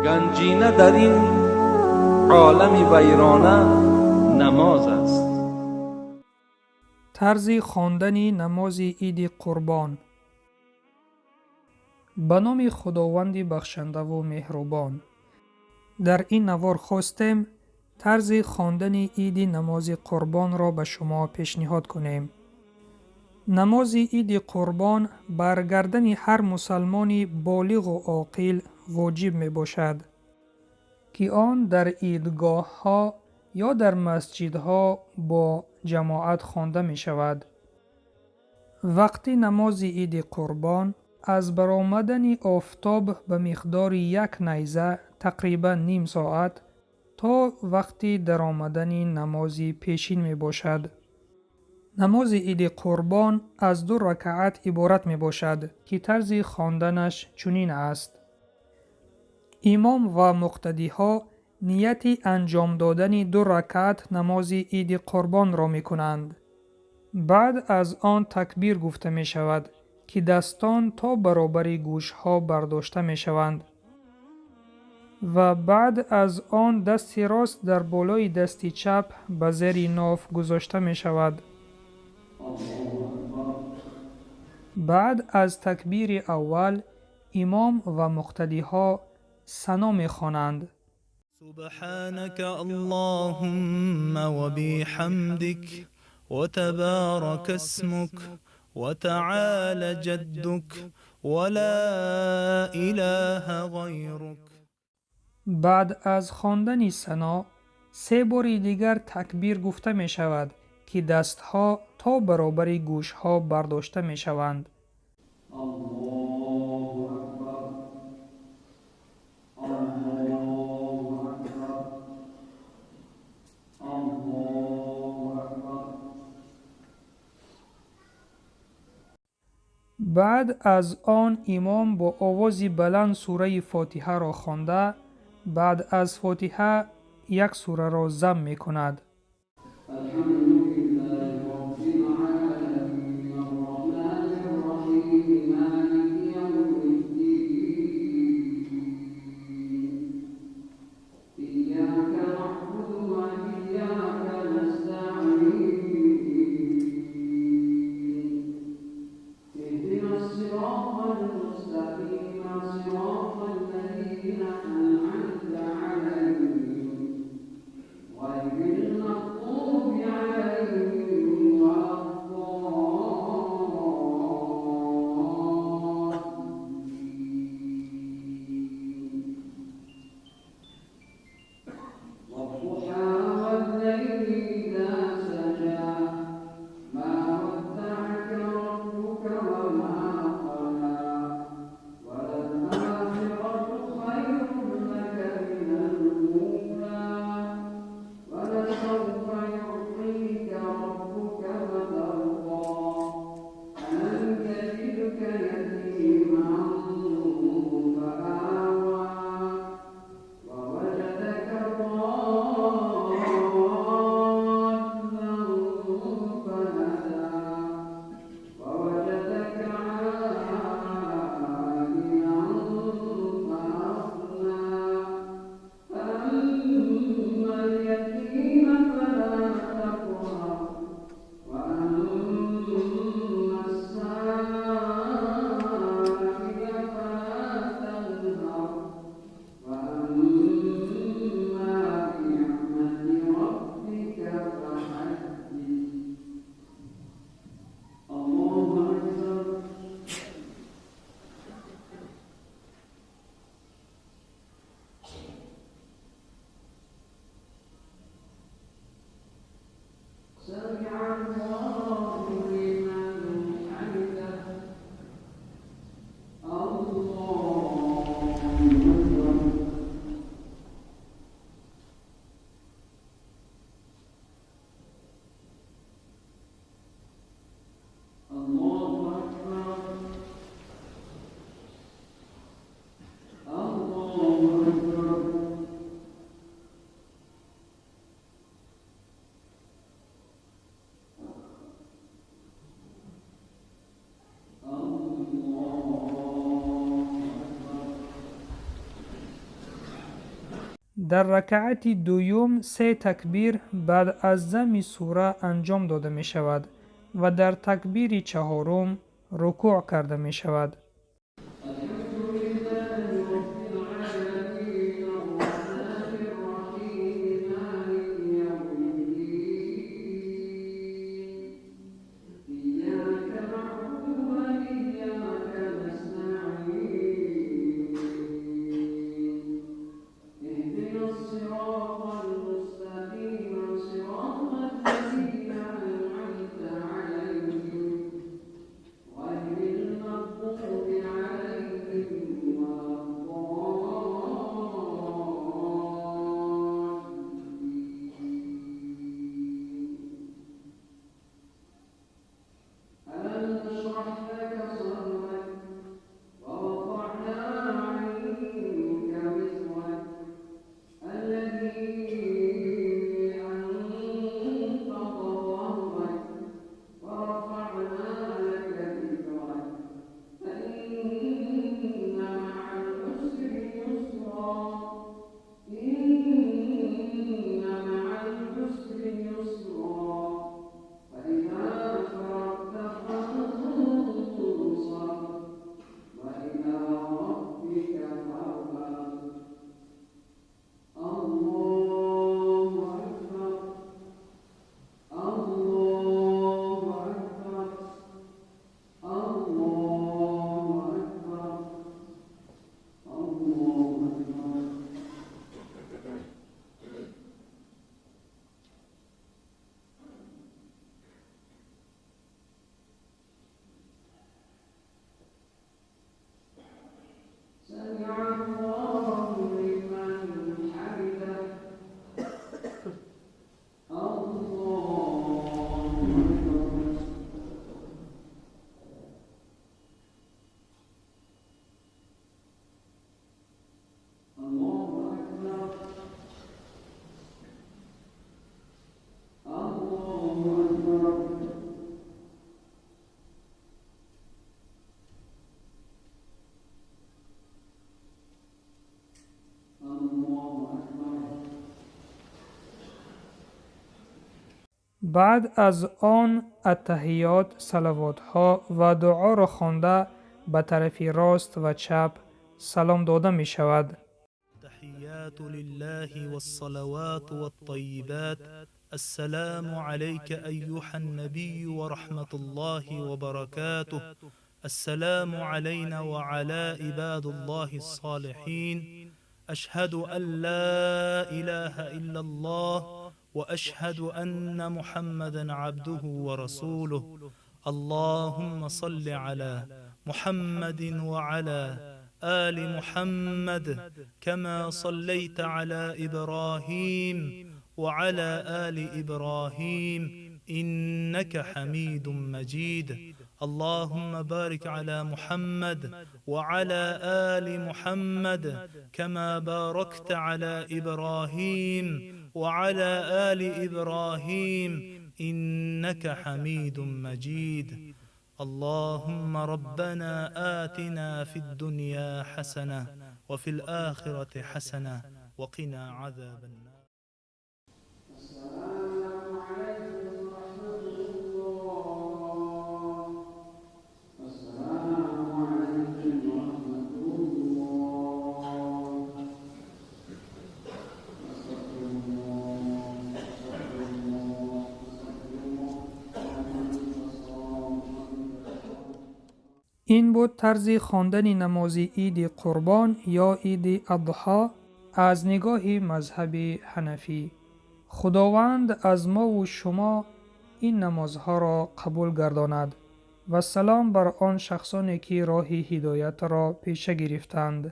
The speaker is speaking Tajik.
Ганҷина дар ин олами вайрона намоз аст. Тарзи хондани намози Иди Қурбон. Ба номи Худованди бахшандаву меҳрубон. Дар ин навор хостем тарзи хондани Иди намози Қурбонро ба шумо пешниҳод кунем. Намози Иди Қурбон бар гардани ҳар мусалмони болиғу оқил воҷиб мебошад, ки он дар идгоҳҳо ё дар масҷидҳо бо ҷамоат хонда мешавад. Вақти намози Иди Қурбон аз баромадани офтоб ба миқдори як найза тақрибан ним соат то вақти даромадани намози пешин мебошад. Намози Иди Қурбон аз 2 ракаат иборат мебошад, ки тарзи хонданаш чунин аст. Имом ва муқтадиҳо нияти анҷом додани 2 ракаат намози Иди Қурбонро мекунанд. Баъд аз он такбир гуфта мешавад, ки дастон то баробари гӯшҳо бардошта мешаванд ва баъд аз он дасти рост дар болои дасти чап ба зери ноф гузошта мешавад. Баъд аз такбири аввал имом ва муқтадиҳо сано мехонанд. سبحانك اللهم وبحمدك وتبارك اسمك وتعالى جدك ولا إله غيرك. баъд аз хондани сано се бори дигар такбир гуфта мешавад, ки дастҳо то баробари гӯшҳо бардошта мешаванд. Баъд аз он имом бо овози баланд сураи Фотиҳаро хонда, баъд аз Фотиҳа як сураро зам мекунад. Дар ракъати дуюм се такбир баъд аз зами сура анҷом дода мешавад ва дар такбири чаҳорум рукӯъ карда мешавад. Баъд аз он аттаҳиёт, салавотҳо ва дуоро хонда ба тарафи рост ва чап салом дода мешавад. التحيات لله والصلوات والطيبات. السلام عليك أيها النبي ورحمة الله وبركاته. السلام علينا وعلى عباد الله الصالحين. أشهد أن لا إله إلا الله وأشهد أن محمدا عبده ورسوله. اللهم صل على محمد وعلى آل محمد كما صليت على إبراهيم وعلى آل إبراهيم إنك حميد مجيد. اللهم بارك على محمد وعلى آل محمد كما باركت على إبراهيم وعلى آل إبراهيم إنك حميد مجيد. اللهم ربنا آتنا في الدنيا حسنة وفي الآخرة حسنة وقنا عذاب النار. السلام عليكم ورحمة الله. السلام عليكم ورحمة الله. أستغفر الله، أستغفر الله، أستغفر الله. Ин буд тарзи хондани намози Иди Қурбон ё Иди Адҳо аз нигоҳи мазҳаби ҳанафӣ. Худованд аз мову шумо ин намозҳоро қабул гардонад ва салом бар он шахсоне ки роҳи ҳидоятро пеша гирифтанд.